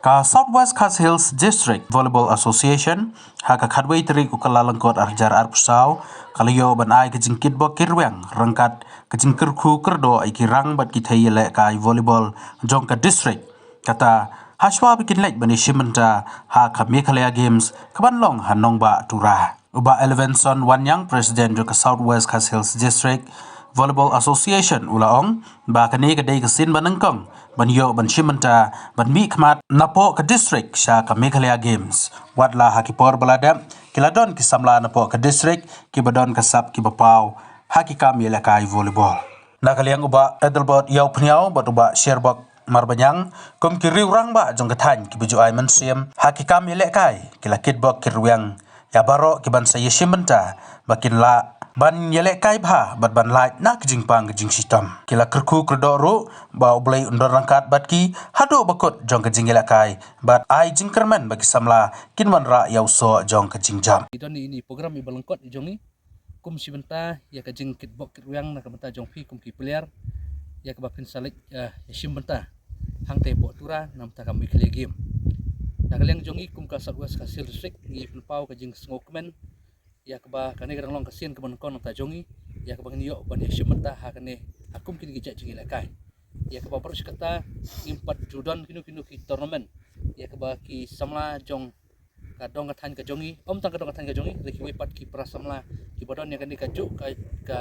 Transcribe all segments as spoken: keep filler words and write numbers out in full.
Ka South West Khasi Hills District Volleyball Association ha ka khatwei tarik u Kyllalyngkot arhajar arphew saw ka la ïoh ban ai ka jingkitbok kitrwiang ryngkat ka jingkyrkhu kyrdoh ïa ki rang bad ki thei ïalehkai volleyball jong ka district, kata hashwa ba kin leit ban ïashim bynta ha ka Meghalaya Games ka ban long ha Nongbah Tura. U Bah Elevenson Wanniang, President jong ka South West Khasi Hills District Volleyball Association, u la ong ba kane ka dei ka sien ba nyngkong ban ïoh ban shim bynta ban mih khmat napoh ka district sha ka Meghalaya Games. Wat la ha ki por ba la dep ki la don ki samla napoh ka district kiba don ka sap kiba paw ha ki kam ïalehkai volleyball. Na ka liang u Bah Adelbert Ïawphniaw bad u Bah Sherbok Marbaniang, kum ki riew rangbah jong ka thaiñ kiba ju ai mynsiem ha ki kam ïalehkai, ki la kitbok kitrwiang ïa baroh ki ban sa ïashim bynta ba kin lah ban ïalehkai bha bad ban lait na ka jingpang ka jingshitom. Ki la kyrkhu kyrdoh ruh ba U Blei un don ryngkat bad ki haduh ba kut jong ka jingïalehkai bad ai jingkyrmen ba ki samla kin wanrah ïa u soh jong ka jingjop. Ki don ïa ine i program iba lyngkot ïa jong ngi kum shi bynta ïa ka jingkitbok kitrwiang na ka bynta jong phi kum ki player, ïa kaba phin sa leit, eh, ïashim bynta hangtei hapoh Tura na ka bynta ka Meghalaya Game. Na ka liang jong ngi kum ka South West Khasi Hills District ngi pynpaw ka jingsngewkmen ïa kaba kane ka dang long ka sien kaba nyngkong na ka bynta jong ngi ïa kaba ngin ïoh ban ïashim bynta ha kane ha kum kine ki jait jingïalehkai. Ïa kaba baroh shi katta ngim pat ju don kino kino ki tournament ïa kaba ki samla jong ka dong ka thaiñ ka jong ngi, ym tang ka dong ka thaiñ ka jong ngi, hynrei kiwei pat ki para samla kiba don ïa kane kajuh ka, ka,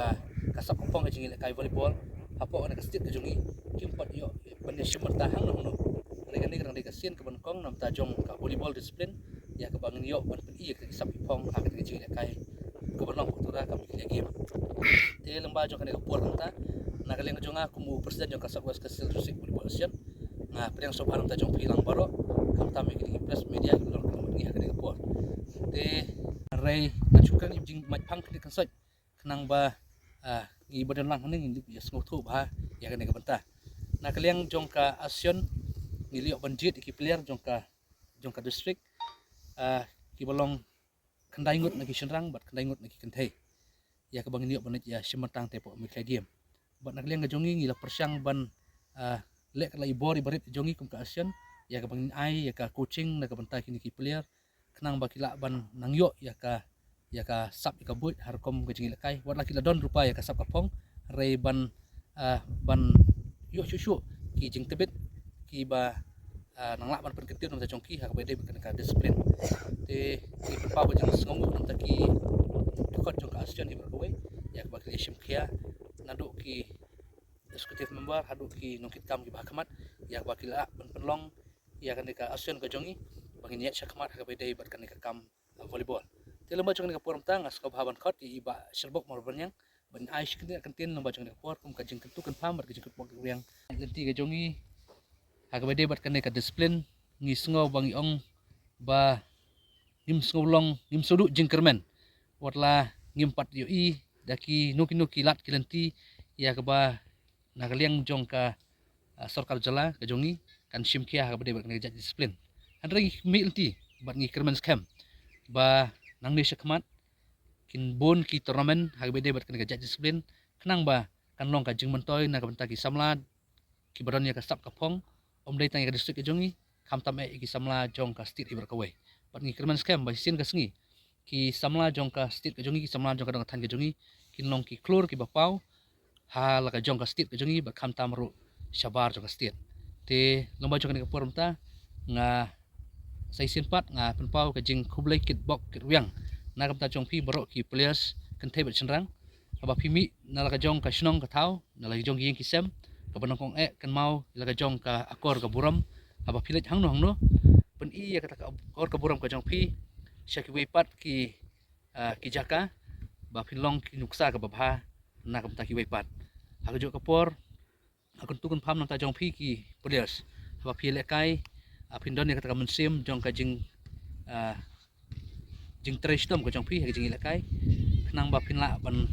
ka sap ka phong ka jingïalehkai volleyball hapoh kane ka state ka jong ngi kim pat ïoh ban ïashim bynta hangno hangno. Hynrei kane ka dang dei ka sien kaba nyngkong na ka bynta jong ka volleyball discipline ïa kaba ngin ïoh ban pyni ïa ka sap ka phong ha kane ka jingïalehkai kaba long hapoh Tura ka Meghalaya Game. Te lyngba jong kane ka por mynta, na ka liang jong nga kum u President jong ka South West Khasi Hills District Volleyball Association, nga pdiang sngewbha na ka bynta jong phi lang baroh, khamtam ïa kine ki press media kiba long kynmaw bad ngi ha kane ka por. Te hynrei nga shu kren ïa ka jingmait phang kane ka kynsoit khnang ba, ah, ngi ba don lang hangne ngin ïa sngewthuh bha ïa kane ka bynta. Na ka liang jong ka association ngi la ïoh ban jied ïa ki player jong ka, jong ka district, ah, kiba long khyndai ngut na ki shynrang bad khyndai ngut na ki kynthei ïa kaba ngin ïoh ban leit ïashim bynta hangtei hapoh Meghalaya Game. Bad na ka liang ka jong ngi ngi la pyrshang ban, ah, leh ka la i bor iba rit jong ngi kum ka association ïa kaba ngin ai ïa ka coaching na ka bynta kine ki player khnang ba ki lah ban nang ïoh ïa ka, ïa ka sap ïa ka buit ha rukom ka jingïalehkai. Wat la ki la don ruh pat ïa ka sap ka phong, hynrei ban, ah, ban ïoh shuh shuh ki jingtbit kiba, ah, nang lah ban pynkyntiew na ka bynta jong ki ha kaba ïadei bad kane ka discipline. Te ngi pynpaw ka jingsngewnguh na ka bynta ki dkhot jong ka association hi baroh kawei ïa kaba ki la shim khia, naduh ki executive member haduh ki nongkitkam kiba ha khmat, ïa kaba ki lah ban pynlong ïa kane ka association ka jong ngi ba ngin ïaid sha khmat ha kaba ïadei bad kane ka kam, ah, volleyball. Te lyngba jong kane ka por mynta nga sngewbha ban khot ïa i Bah Sherbok Marbaniang ban ai shi kyntien kyntien lyngba jong kane ka por kum ka jingkyntu kynpham bad ka jingkitbok kitrwiang. Lynti ka jong ngi ha kaba ïadei bad kane ka discipline ngi sngew ba ngi ong ba ngim sngew long, ngim sngew duh jingkyrmen wat la ngim pat ïohi da kino kino ki lad ki lynti ïa kaba na ka liang jong ka, ah, sorkar jylla ka jong ngi kan shim khia ha kaba ïadei bad kane ka jait discipline. Hynrei ngi khmih lynti bad ngi kyrmen skhem ba nangne sha khmat kin bun ki tournament ha kaba ïadei bad kane ka jait discipline khnang ba kan long ka jingmyntoi na ka bynta ki samla kiba don ïa ka sap ka phong, ym dei tang ïa ka district ka jong ngi, khamtam eh ïa ki samla jong ka state hi baroh kawei. Bad ngi kyrmen skhem ba shisien ka sngi ki samla jong ka state ka jong ngi, ki samla jong ka dong ka thaiñ ka jong ngi kin long ki khlur kiba paw ha la ka jong ka state ka jong ngi bad khamtam ruh shabar jong ka state. Te lyngba jong kane ka por mynta nga sa shisien pat nga pynpaw ka jingkhublei kitbok kitrwiang na ka bynta jong phi baroh ki players kynthei bad shynrang haba phi mih na la ka jong ka shnong ka thaw, na la ka jong ki ïing ki sem, kaba nyngkong eh kynmaw la ka jong ka akor ka burom haba phi leit hangno hangno, pyni ïa kata ka akor ka burom ka jong phi sha kiwei pat ki, ah, ki jaka ba phin long ki nuksa kaba bha na ka bynta kiwei pat. Ha kajuh ka por nga kyntu kynpham na ka bynta jong phi ki players haba phi ïalehkai, ah, phin don ïa kata ka mynsiem jong ka jing, ah, jingtrei shitom ka jong phi ha ka jingïalehkai khnang ba phin lah ban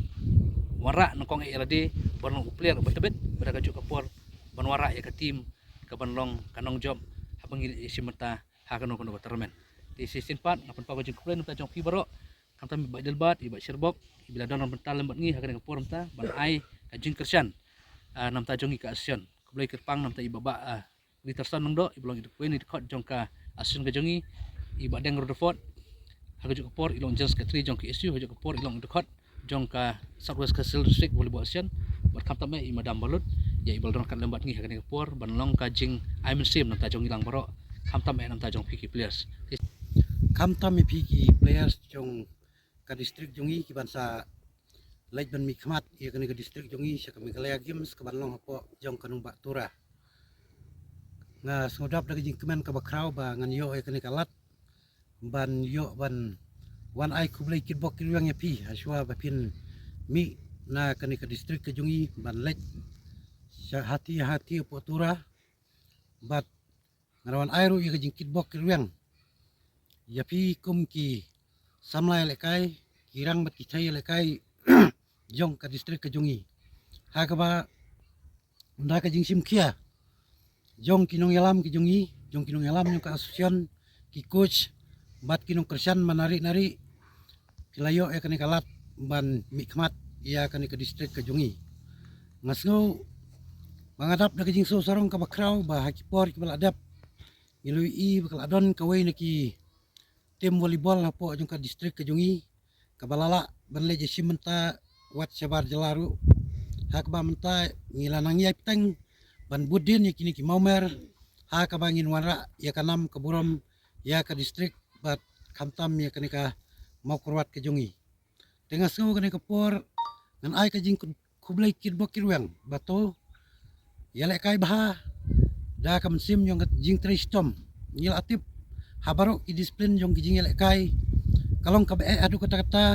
wanrah nyngkong eh ïa lade ban long u player uba tbit, bad ha kajuh ka por ban wanrah ïa ka team kaban long ka nongjop haba ngi leit ïashim bynta ha kano kano ka tournament. Te shisien pat nga pynpaw ka jingkhublei na ka bynta jong phi baroh, khamtam i Bah Adelbert, i Bah Sherbok iba la don bynta lem bad ngi ha kane ka por mynta ban ai ka jingkyrshan, ah, na ka bynta jong ngi ka association. Khublei kyrpang na ka bynta i Bah, ah, Ngi Tarzan Lyngdoh, i ba long i dkhot, i dkhot jong ka association ka jong ngi, i Bah Deng Rutherford, ha kajuh ka por i long General Secretary jong ka S U, ha kajuh ka por i long i dkhot jong ka South West Khasi Hills District Volleyball Association, bad khamtam eh i Madam Balut, ïa i ba la don ryngkat lem bad ngi ha kane ka por, ban long ka jingai mynsiem na bynta jong ngi lang baroh, khamtam eh na bynta jong phi ki players. Khamtam ïa phi ki players jong ka district jong ngi ki ban sa leit ban mihkhmat ïa kane ka district jong ngi sha ka Meghalaya Games ka ban long hapoh jong ka nongbah Tura. Nga sngewdap da ka jingkmen kaba khraw ba ngan ïoh ïa kane ka lad ban ïoh ban wan ai khublei kitbok kitrwiang ïa phi ha shuwa ba phin mih na kane ka district ka jong ngi ban leit sha hati hati hapoh Tura. Bad ngan wan ai ruh ïa ka jingkitbok kitrwiang ïa phi kum ki samla ïalehkai, ki rang bad ki thei ïalehkai jong ka district ka jong ngi. Ha kaba da ka jingshim khia jong ki nongïalam ki jong ngi, jong ki nongïalam jong ka association, ki coach bad ki nongkyrshan man nari nari, ki la ïoh ïa kane ka lad ban mihkhmat ïa kane ka district ka jong ngi. Nga sngew ba nga dap da ka jingsngew sarong kaba khraw ba ha ki por kiba la dep ngi la ïohi ba ka la don kawei na ki team volleyball hapoh jong ka district ka jong ngi kaba la lah ban leit ïashim bynta wat shabar jylla ruh. Ha kaba mynta ngi la nang ïai bteng ban bud dien ïa kine ki mawmer ha kaba ngin wanrah ïa ka nam ka burom ïa ka district bad khamtam ïa kane ka mawkyrwat ka jong ngi. Te nga sngew kane ka por ngan ai ka jingkhublei kitbok kitrwiang ba to ïalehkai bha da ka mynsiem jong ka jingtrei shitom. Ngi la tip ha baroh ki discipline jong ki jingïalehkai ka long kaba eh haduh katta katta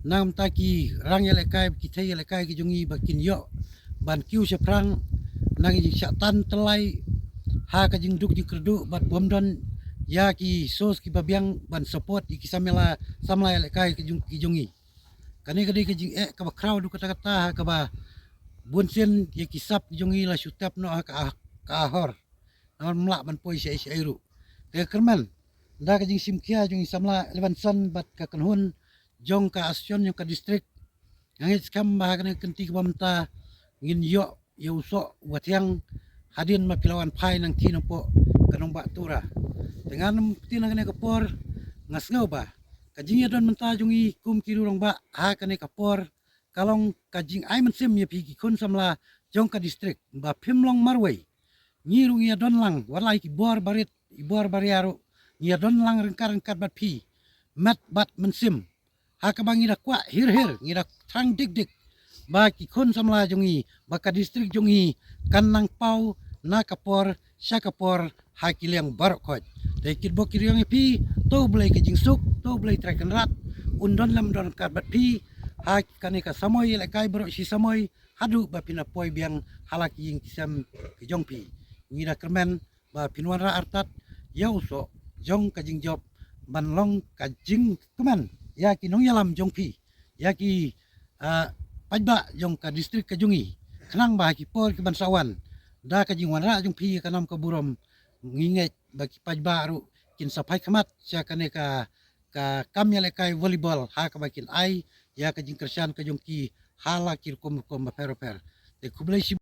na bynta ki rang ïalehkai, ki thei ïalehkai ki jong ngi ba kin ïoh ban kiew shaphrang na ka jingshah tan tyllai ha ka jingduk jingkyrduh bad bym don ïa ki source kiba biang ban support ïa ki samla, samla ïalehkai ki jong, ki jong ngi. Kane ka dei ka jingeh kaba khraw haduh katta katta ha kaba bun sien ïa ki sap ki jong ngi la shu tep noh ha ka, ka ahor. Namar ym lah ban poi shaei shaei ruh. Te kyrmen da ka jingshim khia jong i samla Levenson bad ka kynhun jong ka association jong ka district, nga ngeit skhem ba ha kane ka kynti kaba mynta ngin ïoh ïa u soh uba thiang hadien ba phi la wan phai nangthie napoh ka nongbah Tura. Te ngan ym kti na kane ka por, nga sngew ba ka jingïadon mynta jong ngi kum ki rangbah ha kane ka por ka long ka jingai mynsiem ïa phi ki khun samla jong ka district ba phim long marwei. Ngi ruh ngi ïadon lang, wat la ki bor barit, i bor baria ruh ngi ïadon lang ryngkat ryngkat bad phi, met bad mynsiem. Ha kaba ngi da kwah hir hir, ngi da thrang dik dik ba ki khun samla jong ngi, ba ka district jong ngi kan nang paw na ka por sha ka por ha ki liang baroh khoit. Te kitbok kitrwiang ïa phi, to U Blei ka jingsuk, to U Blei Trai Kynrad un don lem don ryngkat bad phi ha kane ka samoi ïalehkai baroh shi samoi haduh ba phin da poi biang ha la ki ïing ki sem ki jong phi. Ngi da kyrmen ba phin wanrah artat ïa u soh jong ka jingjop ban long ka jingkmen ïa ki nongïalam jong phi, ïa ki, ah, paidbah jong ka district ka jong ngi, khnang ba ha ki por ki ban sa wan da ka jingwanrah jong phi ïa ka nam ka burom, ngi ngeit ba ki paidbah ruh kin sa phai khmat sha kane ka, ka kam ïalehkai volleyball ha kaba kin ai ïa ka jingkyrshan ka jong ki ha la ki rukom rukom bapher bapher. Te khublei shibun.